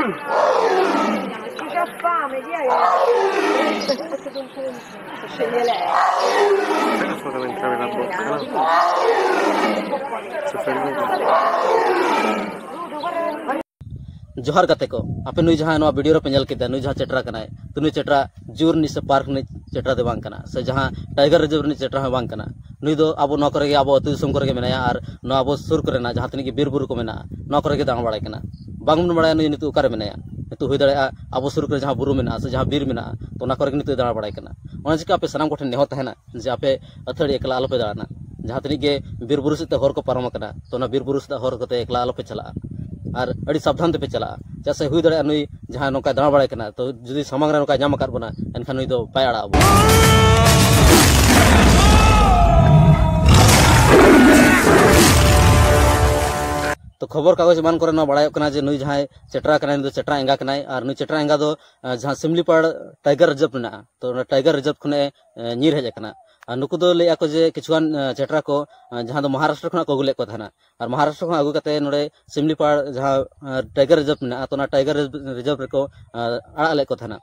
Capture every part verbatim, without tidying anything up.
Che già fame, chi è che... Faccio vedere. Aspetta, sto davanti alla bocca, no? Sto fermo. ᱡᱚᱦᱟᱨ ᱜᱟᱛᱮ ᱠᱚ, ᱟᱯᱮ ᱱᱩᱭ ᱡᱟᱦᱟᱸ ᱱᱚᱣᱟ ᱵᱷᱤᱰᱤᱭᱳ ᱨᱮᱯᱮ ᱧᱮᱞ ᱠᱮᱫᱟ, ᱱᱩᱭ ᱡᱟᱦᱟᱸ ᱪᱮᱴᱨᱟ ᱠᱟᱱᱟᱭ, ᱛᱚ ᱱᱩᱭ ᱪᱮᱴᱨᱟ ᱡᱩ ᱨᱤᱱᱤᱡ ᱥᱮ ᱯᱟᱨᱠ ᱨᱤᱱᱤᱡ ᱪᱮᱴᱨᱟ ᱫᱚ ᱵᱟᱝ ᱠᱟᱱᱟ, ᱥᱮ ᱡᱟᱦᱟᱸ ᱴᱟᱭᱜᱟᱨ ᱨᱤᱡᱟᱨᱵᱷ ᱨᱤᱱᱤᱡ ᱪᱮᱴᱨᱟ ᱦᱚᱸ ᱵᱟᱝ ᱠᱟᱱᱟ᱾ ᱱᱩᱭ ᱫᱚ ᱟᱵᱚ ᱱᱚᱣᱟ ᱠᱚᱨᱮ ᱜᱮ, ᱟᱵᱚ ᱟᱹᱛᱩ ᱫᱤᱥᱚᱢ ᱠᱚᱨᱮ ᱜᱮ ᱢᱮᱱᱟᱭᱟ, ᱟᱨ ᱱᱚᱣᱟ ᱟᱵᱚ ᱥᱩᱨ ᱠᱚᱨᱮᱱᱟᱜ ᱡᱟᱦᱟᱸ ᱛᱤᱱᱟᱹᱜ ᱜᱮ ᱵᱤᱨ ᱵᱩᱨᱩ ᱠᱚ ᱢᱮᱱᱟᱜᱼᱟ, ᱱᱚᱣᱟ ᱠᱚᱨᱮ ᱜᱮ ᱫᱟᱬᱟ ᱵᱟᱲᱟᱭ ᱠᱟᱱᱟ᱾ ᱵᱟᱝ ᱵᱚᱱ ᱵᱟᱲᱟᱭᱟ ᱱᱩᱭ ᱱᱤᱛᱚᱜ ᱚᱠᱟᱨᱮ ᱢᱮᱱᱟᱭᱟ᱾ ᱱᱤᱛᱚᱜ ᱦᱩᱭ ᱫᱟᱲᱮᱭᱟᱜᱼᱟ ᱟᱵᱚ ᱥᱩᱨ ᱠᱚᱨᱮ ᱡᱟᱦᱟᱸ ᱵᱩᱨᱩ ᱢᱮᱱᱟᱜᱼᱟ ᱥᱮ ᱡᱟᱦᱟᱸ ᱵᱤᱨ ᱢᱮᱱᱟᱜᱼᱟ, ᱛᱚ ᱚᱱᱟ ᱠᱚᱨᱮ ᱜᱮ ᱱᱤᱛᱚᱜ ᱫᱟᱬᱟ ᱵᱟᱲᱟᱭ ᱠᱟᱱᱟ᱾ ᱚᱱᱟ ᱪᱤᱠᱟ ᱟᱯᱮ ᱥᱟᱱᱟᱢ ᱠᱚᱴᱷᱮᱱ ᱱᱮᱦᱚᱨ ᱛᱟᱦᱮᱱᱟ ᱡᱮ ᱟᱯᱮ ᱟᱹᱛᱷᱟᱹᱲᱤ ᱮᱠᱞᱟ ᱟᱞᱚᱯᱮ ᱫᱟᱬᱟᱱᱟ᱾ ᱡᱟᱦᱟᱸ ᱛᱤᱱᱟᱹᱜ ᱜᱮ ᱵᱤᱨ ᱵᱩᱨᱩ ᱥᱮᱫ ᱛᱮ ᱦᱚᱨ ᱠᱚ ᱯᱟᱨᱚᱢ ᱟᱠᱟᱱᱟ, ᱛᱚ ᱚᱱᱟ ᱵᱤᱨ ᱵᱩᱨᱩ ᱥᱮᱫ ᱦᱚᱨ ᱠᱚᱛᱮ ᱮᱠᱞᱟ ᱟᱞᱚᱯᱮ ᱪᱟᱞᱟᱜᱼᱟ, ᱟᱨ ᱟᱹᱰᱤ ᱥᱟᱵᱫᱷᱟᱱ ᱛᱮᱯᱮ ᱪᱟᱞᱟᱜᱼᱟ᱾ ᱪᱮᱫᱟᱜ ᱥᱮ ᱦᱩᱭ ᱫᱟᱲᱮᱭᱟᱜᱼᱟ ᱱᱩᱭ ᱡᱟᱦᱟᱸᱭ ᱱᱚᱝᱠᱟᱭ ᱫᱟᱬᱟ ᱵᱟᱲᱟᱭ ᱠᱟᱱᱟ, ᱛᱚ ᱡᱩᱫᱤ ᱥᱟᱢᱟᱝ ᱨᱮ ᱱᱚᱝᱠᱟᱭ ᱧᱟᱢ ᱟᱠᱟᱫ ᱵᱚᱱᱟ, ᱮᱱᱠᱷᱟᱱ ᱱᱩᱭ ᱫᱚ ᱵᱟᱭ ᱟᱲᱟᱜ ᱟᱵᱚᱱᱟ᱾ ᱛᱚ ᱠᱷᱚᱵᱚᱨ ᱠᱟᱜᱚᱡᱽ ᱮᱢᱟᱱ ᱠᱚᱨᱮ ᱱᱚᱣᱟ ᱵᱟᱲᱟᱭᱚᱜ ᱠᱟᱱᱟ ᱡᱮ ᱱᱩᱭ ᱡᱟᱦᱟᱸᱭ ᱪᱮᱴᱨᱟ ᱠᱟᱱᱟᱭ, ᱱᱩᱭ ᱫᱚ ᱪᱮᱴᱨᱟ ᱮᱸᱜᱟ ᱠᱟᱱᱟᱭ, ᱟᱨ ᱱᱩᱭ ᱪᱮᱴᱨᱟ ᱮᱸᱜᱟ ᱫᱚ ᱟᱸ, ᱡᱟᱦᱟᱸ ᱥᱤᱢᱞᱤᱯᱟᱲ ᱴᱟᱭᱜᱟᱨ ᱨᱤᱡᱟᱨᱵᱷ ᱢᱮᱱᱟᱜᱼᱟ, ᱛᱚ ᱚᱱᱟ ᱴᱟᱭᱜᱟᱨ ᱨᱤᱡᱟᱨᱵᱷ ᱠᱷᱚᱱᱮ, ᱟᱸ, ᱧᱤᱨ ᱦᱮᱡ ᱟᱠᱟᱱᱟ᱾ ᱟᱨ ᱱᱩᱠᱩ ᱫᱚ ᱞᱟᱹᱭᱮᱫᱼᱟ ᱠᱚ ᱡᱮ ᱠᱤᱪᱷᱩᱜᱟᱱ, ᱟᱸ, ᱪᱮᱴᱨᱟ ᱠᱚ, ᱟᱸ, ᱡᱟᱦᱟᱸ ᱫᱚ ᱢᱚᱦᱟᱨᱟᱥᱴᱨᱚ ᱠᱷᱚᱱᱟᱜ ᱠᱚ ᱟᱹᱜᱩ ᱞᱮᱫ ᱠᱚ ᱛᱟᱦᱮᱱᱟ, ᱟᱨ ᱢᱚᱦᱟᱨᱟᱥᱴᱨᱚ ᱠᱷᱚᱱ ᱟᱹᱜᱩ ᱠᱟᱛᱮ ᱱᱚᱰᱮ ᱥᱤᱢᱞᱤᱯᱟᱲ ᱡᱟᱦᱟᱸ, ᱟᱸ, ᱴᱟᱭᱜᱟᱨ ᱨᱤᱡᱟᱨᱵᱷ ᱢᱮᱱᱟᱜᱼᱟ, ᱛᱚ ᱚᱱᱟ ᱴᱟᱭᱜᱟᱨ ᱨᱤᱡᱟᱨᱵᱷ ᱨᱮᱠᱚ, ᱟᱸ, ᱟᱲᱟᱜ ᱞᱮᱫ ᱠᱚ ᱛᱟᱦᱮᱱᱟ᱾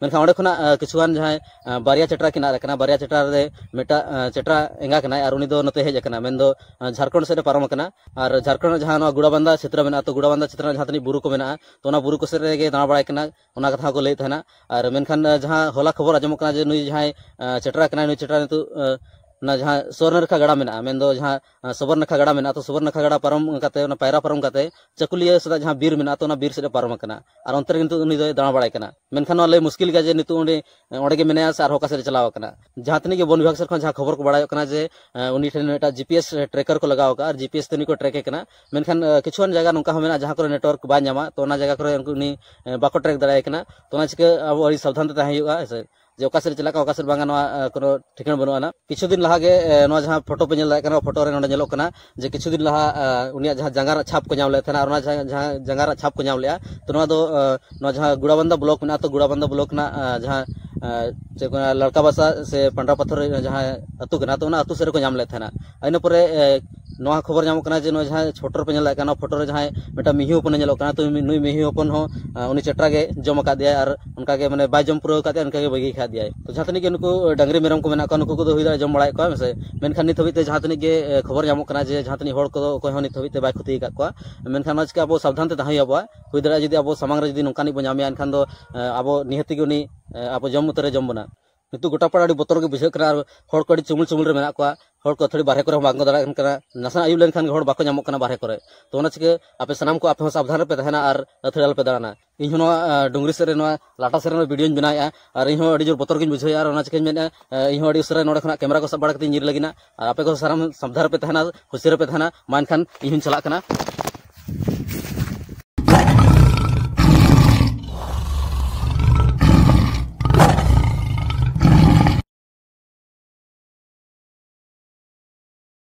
ᱢᱮᱱᱠᱷᱟᱱ ᱚᱸᱰᱮ ᱠᱷᱚᱱᱟᱜ, ᱟᱸ, ᱠᱤᱪᱷᱩᱜᱟᱱ ᱡᱟᱦᱟᱸᱭ, ᱟᱸ, ᱵᱟᱨᱭᱟ ᱪᱮᱴᱨᱟ ᱠᱤᱱ ᱟᱫ ᱟᱠᱟᱱᱟ, ᱵᱟᱨᱭᱟ ᱪᱮᱴᱨᱟ ᱨᱮ ᱢᱤᱫᱴᱟᱜ, ᱟᱸ, ᱪᱮᱴᱨᱟ ᱮᱸᱜᱟ ᱠᱟᱱᱟᱭ, ᱟᱨ ᱩᱱᱤ ᱫᱚ ᱱᱚᱛᱮ ᱦᱮᱡ ᱟᱠᱟᱱᱟ, ᱢᱮᱱᱫᱚ, ᱟᱸ, ᱡᱷᱟᱲᱠᱷᱚᱸᱰ ᱥᱮᱫ ᱮ ᱯᱟᱨᱚᱢ ᱟᱠᱟᱱᱟ᱾ ᱟᱨ ᱡᱷᱟᱲᱠᱷᱚᱸᱰ ᱨᱮᱱᱟᱜ ᱡᱟᱦᱟᱸ ᱱᱚᱣᱟ ᱜᱩᱲᱟᱵᱟᱱᱫᱟ ᱪᱷᱮᱛᱨᱚ ᱢᱮᱱᱟᱜᱼᱟ, ᱛᱚ ᱜᱩᱲᱟᱵᱟᱱᱫᱟ ᱪᱷᱮᱛᱨᱚ ᱨᱮᱱᱟᱜ ᱡᱟᱦᱟᱸ ᱛᱤᱱᱟᱹᱜ ᱵᱩᱨᱩ ᱠᱚ ᱢᱮᱱᱟᱜᱼᱟ, ᱛᱚ ᱚᱱᱟ ᱵᱩᱨᱩ ᱠᱚ ᱥᱮᱫ ᱨᱮᱜᱮ ᱫᱟᱬᱟ ᱵᱟᱲᱟᱭ ᱠᱟᱱᱟ, ᱚᱱᱟ ᱠᱟᱛᱷᱟ ᱦᱚᱸᱠᱚ ᱞᱟᱹᱭᱮᱫ ᱛᱟᱦᱮᱱᱟ᱾ ᱟᱨ ᱢᱮᱱᱠᱷᱟᱱ, ᱟᱸ, ᱡᱟᱦᱟᱸ ᱦᱚᱞᱟ ᱠᱷᱚᱵᱚᱨ ᱟᱸᱡᱚᱢᱚᱜ ᱠᱟᱱᱟ ᱡᱮ ᱱᱩᱭ ᱡᱟᱦᱟᱸᱭ, ᱟᱸ, ᱪᱮᱴᱨᱟ ᱠᱟᱱᱟᱭ, ᱱᱩᱭ ᱪᱮᱴᱨᱟ ᱱᱤᱛᱚᱜ, ᱟᱸ, ᱚᱱᱟ ᱡᱟᱦᱟᱸ ᱥᱚᱵᱚᱨᱱᱟᱠᱷᱟ ᱜᱟᱰᱟ ᱢᱮᱱᱟᱜᱼᱟ, ᱢᱮᱱᱫᱚ ᱡᱟᱦᱟᱸ, ᱟᱸ, ᱥᱚᱵᱚᱨᱱᱟᱠᱷᱟ ᱜᱟᱰᱟ ᱢᱮᱱᱟᱜᱼᱟ, ᱛᱚ ᱥᱚᱵᱚᱨᱱᱟᱠᱷᱟ ᱜᱟᱰᱟ ᱯᱟᱨᱚᱢ ᱠᱟᱛᱮ, ᱚᱱᱟ ᱯᱟᱭᱨᱟ ᱯᱟᱨᱚᱢ ᱠᱟᱛᱮ ᱪᱟᱹᱠᱩᱞᱤᱭᱟᱹ ᱥᱮᱫᱟᱜ ᱡᱟᱦᱟᱸ ᱵᱤᱨ ᱢᱮᱱᱟᱜᱼᱟ, ᱛᱚ ᱚᱱᱟ ᱵᱤᱨ ᱥᱮᱫ ᱮ ᱯᱟᱨᱚᱢ ᱟᱠᱟᱱᱟ᱾ ᱟᱨ ᱚᱱᱛᱮ ᱨᱮᱜᱮ ᱱᱤᱛᱚᱜ ᱩᱱᱤ ᱫᱚᱭ ᱫᱟᱬᱟ ᱵᱟᱲᱟᱭ ᱠᱟᱱᱟ᱾ ᱢᱮᱱᱠᱷᱟᱱ ᱱᱚᱣᱟ ᱞᱟᱹᱭ ᱢᱩᱥᱠᱤᱞ ᱜᱮᱭᱟ ᱡᱮ ᱱᱤᱛᱚᱜ ᱩᱱᱤ, ᱟᱸ, ᱚᱸᱰᱮ ᱜᱮ ᱢᱮᱱᱟᱭᱟ ᱥᱮ ᱟᱨᱦᱚᱸ ᱚᱠᱟ ᱥᱮᱫ ᱮ ᱪᱟᱞᱟᱣ ᱟᱠᱟᱱᱟ᱾ ᱡᱟᱦᱟᱸ ᱛᱤᱱᱟᱹᱜ ᱜᱮ ᱵᱚᱱ ᱵᱤᱵᱷᱟᱜᱽ ᱥᱮᱫ ᱠᱷᱚᱱ ᱡᱟᱦᱟᱸ ᱠᱷᱚᱵᱚᱨ ᱠᱚ ᱵᱟᱲᱟᱭᱚᱜ ᱠᱟᱱᱟ ᱡᱮ, ᱟᱸ, ᱩᱱᱤ ᱴᱷᱮᱱ ᱢᱤᱫᱴᱟᱝ ᱡᱤ ᱯᱤ ᱮᱥ ᱴᱨᱮᱠᱟᱨ ᱠᱚ ᱞᱟᱜᱟᱣ ᱟᱠᱟᱫᱼᱟ ᱟᱨ ᱡᱤ ᱯᱤ ᱮᱥ ᱛᱮ ᱩᱱᱤ ᱠᱚ ᱴᱨᱮᱠ ᱮ ᱠᱟᱱᱟ᱾ ᱢᱮᱱᱠᱷᱟᱱ, ᱟᱸ, ᱠᱤᱪᱷᱩᱜᱟᱱ ᱡᱟᱭᱜᱟ ᱱᱚᱝᱠᱟ ᱦᱚᱸ ᱢᱮᱱᱟᱜᱼᱟ ᱡᱟᱦᱟᱸ ᱠᱚᱨᱮ ᱱᱮᱴᱣᱟᱨᱠ ᱵᱟᱭ ᱧᱟᱢᱟ, ᱛᱚ ᱚᱱᱟ ᱡᱟᱭᱜᱟ ᱠᱚᱨᱮ ᱩᱱᱠᱩ ᱩᱱᱤ, ᱟᱸ, ᱵᱟᱠᱚ ᱴᱨᱮᱠ ᱫᱟᱲᱮᱭᱟᱭ ᱠᱟᱱᱟ᱾ ᱛᱚ ᱚᱱᱟ ᱪᱤᱠᱟᱹ ᱟᱵᱚ ᱟᱹᱰᱤ ᱥᱟᱵᱫᱷᱟᱱ ᱛᱮ ᱛᱟᱦᱮᱸ ᱦᱩᱭᱩᱜᱼᱟ, ᱦᱮᱸ ᱥᱮ? ᱡᱮ ᱚᱠᱟ ᱥᱮᱫ ᱨᱮ ᱪᱟᱞᱟᱜ ᱠᱟᱱᱟ, ᱚᱠᱟ ᱥᱮᱫ ᱵᱟᱝᱟ, ᱱᱚᱣᱟ, ᱟᱸ, ᱠᱳᱱᱳ ᱴᱷᱤᱠᱟᱹᱱ ᱵᱟᱹᱱᱩᱜ ᱟᱱᱟ᱾ ᱠᱤᱪᱷᱩ ᱫᱤᱱ ᱞᱟᱦᱟ ᱜᱮ, ᱟᱸ, ᱱᱚᱣᱟ ᱡᱟᱦᱟᱸ ᱯᱷᱳᱴᱳ ᱯᱮ ᱧᱮᱞ ᱫᱟᱲᱮᱭᱟᱜ ᱠᱟᱱᱟ, ᱯᱷᱳᱴᱳ ᱨᱮ ᱱᱚᱰᱮ ᱧᱮᱞᱚᱜ ᱠᱟᱱᱟ ᱡᱮ ᱠᱤᱪᱷᱩ ᱫᱤᱱ ᱞᱟᱦᱟ, ᱟᱸ, ᱩᱱᱤᱭᱟᱜ ᱡᱟᱦᱟᱸ ᱡᱟᱸᱜᱟ ᱨᱮᱱᱟᱜ ᱪᱷᱟᱯ ᱠᱚ ᱧᱟᱢ ᱞᱮᱫ ᱛᱟᱦᱮᱱᱟ, ᱟᱨ ᱚᱱᱟ ᱡᱟᱦᱟᱸ, ᱡᱟᱦᱟᱸ ᱡᱟᱸᱜᱟ ᱨᱮᱱᱟᱜ ᱪᱷᱟᱯ ᱠᱚ ᱧᱟᱢ ᱞᱮᱫᱼᱟ, ᱛᱚ ᱱᱚᱣᱟ ᱫᱚ, ᱟᱸ, ᱱᱚᱣᱟ ᱡᱟᱦᱟᱸ ᱜᱩᱲᱟᱵᱟᱱᱫᱟ ᱵᱞᱚᱠ ᱢᱮᱱᱟᱜᱼᱟ, ᱛᱚ ᱜᱩᱲᱟᱵᱟᱱᱫᱟ ᱵᱞᱚᱠ ᱨᱮᱱᱟᱜ, ᱟᱸ, ᱡᱟᱦᱟᱸ, ᱟᱸ, ᱪᱮᱫ ᱠᱚ ᱢᱮᱱᱟ, ᱞᱟᱲᱠᱟ ᱵᱟᱥᱟ ᱥᱮ ᱯᱟᱱᱰᱟ ᱯᱟᱛᱷᱚᱨ ᱨᱮ ᱡᱟᱦᱟᱸ ᱟᱹᱛᱩ ᱠᱟᱱᱟ, ᱛᱚ ᱚᱱᱟ ᱟᱹᱛᱩ ᱥᱮᱫ ᱨᱮᱠᱚ ᱧᱟᱢ ᱞᱮᱫ ᱛᱟᱦᱮᱱᱟ᱾ ᱤᱱᱟᱹ ᱯᱚᱨᱮ, ᱮ, ᱱᱚᱣᱟ ᱠᱷᱚᱵᱚᱨ ᱧᱟᱢᱚᱜ ᱠᱟᱱᱟ ᱡᱮ ᱱᱚᱣᱟ ᱡᱟᱦᱟᱸ ᱯᱷᱳᱴᱳ ᱨᱮᱯᱮ ᱧᱮᱞᱮᱫ ᱠᱟᱱᱟ, ᱯᱷᱳᱴᱳ ᱨᱮ ᱡᱟᱦᱟᱸᱭ ᱢᱤᱫᱴᱟᱝ ᱢᱤᱦᱩ ᱦᱚᱯᱚᱱᱮ ᱧᱮᱞᱚᱜ ᱠᱟᱱᱟ, ᱛᱚ ᱱᱩᱭ ᱢᱤᱦᱩ ᱦᱚᱯᱚᱱ ᱦᱚᱸ, ᱟᱸ, ᱩᱱᱤ ᱪᱮᱴᱨᱟ ᱜᱮ ᱡᱚᱢ ᱟᱠᱟᱫ ᱫᱮᱭᱟᱭ ᱟᱨ ᱚᱱᱠᱟ ᱜᱮ ᱢᱟᱱᱮ ᱵᱟᱭ ᱡᱚᱢ ᱯᱩᱨᱟᱹᱣ ᱟᱠᱟᱫ ᱫᱮᱭᱟ, ᱚᱱᱠᱟ ᱜᱮ ᱵᱟᱹᱜᱤ ᱟᱠᱟᱫ ᱫᱮᱭᱟᱭ᱾ ᱛᱚ ᱡᱟᱦᱟᱸ ᱛᱤᱱᱟᱹᱜ ᱜᱮ ᱱᱩᱠᱩ ᱰᱟᱝᱨᱤ ᱢᱮᱨᱚᱢ ᱠᱚ ᱢᱮᱱᱟᱜ ᱠᱚᱣᱟ, ᱱᱩᱠᱩ ᱠᱚᱫᱚ ᱦᱩᱭ ᱫᱟᱲᱮᱭᱟᱜᱼᱟ ᱡᱚᱢ ᱵᱟᱲᱟᱭᱮᱫ ᱠᱚᱣᱟ, ᱦᱮᱸ ᱥᱮ? ᱢᱮᱱᱠᱷᱟᱱ ᱱᱤᱛ ᱦᱟᱹᱵᱤᱡ ᱛᱮ ᱡᱟᱦᱟᱸ ᱛᱤᱱᱟᱹᱜ ᱜᱮ, ᱮ, ᱠᱷᱚᱵᱚᱨ ᱧᱟᱢᱚᱜ ᱠᱟᱱᱟ ᱡᱮ ᱡᱟᱦᱟᱸ ᱛᱤᱱᱟᱹᱜ ᱦᱚᱲ ᱠᱚᱫᱚ ᱚᱠᱚᱭ ᱦᱚᱸ ᱱᱤᱛ ᱦᱟᱹᱵᱤᱡ ᱛᱮ ᱵᱟᱭ ᱠᱷᱚᱛᱤ ᱟᱠᱟᱫ ᱠᱚᱣᱟ᱾ ᱢᱮᱱᱠᱷᱟᱱ ᱚᱱᱟ ᱪᱤᱠᱟᱹ ᱟᱵᱚ ᱥᱟᱵᱫᱷᱟᱱ ᱛᱮ ᱛᱟᱦᱮᱸ ᱦᱩᱭ ᱟᱵᱚᱣᱟ᱾ ᱦᱩᱭ ᱫᱟᱲᱮᱭᱟᱜᱼᱟ ᱡᱩᱫᱤ ᱟᱵᱚ ᱥᱟᱢᱟᱝ ᱨᱮ ᱡᱩᱫᱤ ᱱᱚᱝᱠᱟᱱᱤᱡ ᱵᱚᱱ ᱧᱟᱢᱮᱭᱟ, ᱮᱱᱠᱷᱟᱱ ᱫᱚ, ᱮ, ᱟᱵᱚ ᱱᱤᱦᱟᱹᱛ ᱜᱮ ᱩᱱᱤ, ᱮ, ᱟᱵᱚ ᱡᱚᱢ ᱩᱛᱟᱹᱨᱮ ᱡᱚᱢ ᱵᱚᱱᱟ᱾ ᱱᱤᱛᱚᱜ ᱜᱚᱴᱟ ᱯᱟᱲᱟ ᱟᱹᱰᱤ ᱵᱚᱛᱚᱨ ᱜᱮ ᱵᱩᱡᱷᱟᱹᱜ ᱠᱟᱱᱟ ᱟᱨ ᱦᱚᱲ ᱠᱚ ᱟᱹᱰᱤ ᱪᱩᱢᱩᱞ ᱪᱩᱢᱩᱞ ᱨᱮ ᱢᱮᱱᱟᱜ ᱠᱚᱣᱟ᱾ ᱦᱚᱲ ᱠᱚ ᱟᱹᱛᱷᱟᱹᱲᱤ ᱵᱟᱨᱦᱮ ᱠᱚᱨᱮ ᱦᱚᱸ ᱵᱟᱝᱠᱚ ᱫᱟᱲᱟᱱ ᱠᱟᱱᱟ᱾ ᱱᱟᱥᱮᱱᱟᱜ ᱟᱹᱭᱩᱵ ᱞᱮᱱᱠᱷᱟᱱ ᱜᱮ ᱦᱚᱲ ᱵᱟᱠᱚ ᱧᱟᱢᱚᱜ ᱠᱟᱱᱟ ᱵᱟᱨᱦᱮ ᱠᱚᱨᱮ᱾ ᱛᱚ ᱚᱱᱟ ᱪᱤᱠᱟᱹ ᱟᱯᱮ ᱥᱟᱱᱟᱢ ᱠᱚ, ᱟᱯᱮ ᱦᱚᱸ ᱥᱟᱵᱫᱷᱟᱱ ᱨᱮᱯᱮ ᱛᱟᱦᱮᱱᱟ ᱟᱨ ᱟᱹᱛᱷᱟᱹᱲᱤ ᱟᱞᱚᱯᱮ ᱫᱟᱬᱟᱱᱟ᱾ ᱤᱧ ᱦᱚᱸ ᱱᱚᱣᱟ, ᱟ, ᱰᱩᱝᱨᱤ ᱥᱮᱫ ᱨᱮ ᱱᱚᱣᱟ ᱞᱟᱴᱟ ᱥᱮᱫ ᱨᱮ ᱱᱚᱣᱟ ᱵᱷᱤᱰᱤᱭᱳᱧ ᱵᱮᱱᱟᱣᱮᱫᱼᱟ ᱟᱨ ᱤᱧ ᱦᱚᱸ ᱟᱹᱰᱤ ᱡᱳᱨ ᱵᱚᱛᱚᱨ ᱜᱤᱧ ᱵᱩᱡᱷᱟᱹᱣᱮᱫᱼᱟ ᱟᱨ ᱚᱱᱟ ᱪᱤᱠᱟᱹᱧ ᱢᱮᱱᱮᱫᱼᱟ, ᱟ, ᱤᱧ ᱦᱚᱸ ᱟᱹᱰᱤ ᱩᱥᱟᱹᱨᱟ ᱱᱚᱰᱮ ᱠᱷᱚᱱᱟᱜ ᱠᱮᱢᱮᱨᱟ ᱠᱚ ᱥᱟᱵ ᱵᱟᱲᱟ ᱠᱟᱛᱮᱧ ᱧᱤᱨ ᱞᱟᱹᱜᱤᱫ ᱱᱟᱜ᱾ ᱟᱨ ᱟᱯᱮ ᱠᱚ ᱥᱟᱱᱟᱢ ᱥᱟᱵᱫᱷᱟᱱ ᱨᱮᱯᱮ ᱛᱟᱦᱮᱱᱟ, ᱦᱩᱥᱤᱭᱟᱹᱨ ᱨᱮᱯᱮ ᱛᱟᱦᱮᱱᱟ᱾ ᱢᱟ ᱮᱱᱠᱷᱟᱱ ᱤᱧ ᱦᱚᱸᱧ ᱪᱟᱞᱟᱜ ᱠᱟᱱᱟ᱾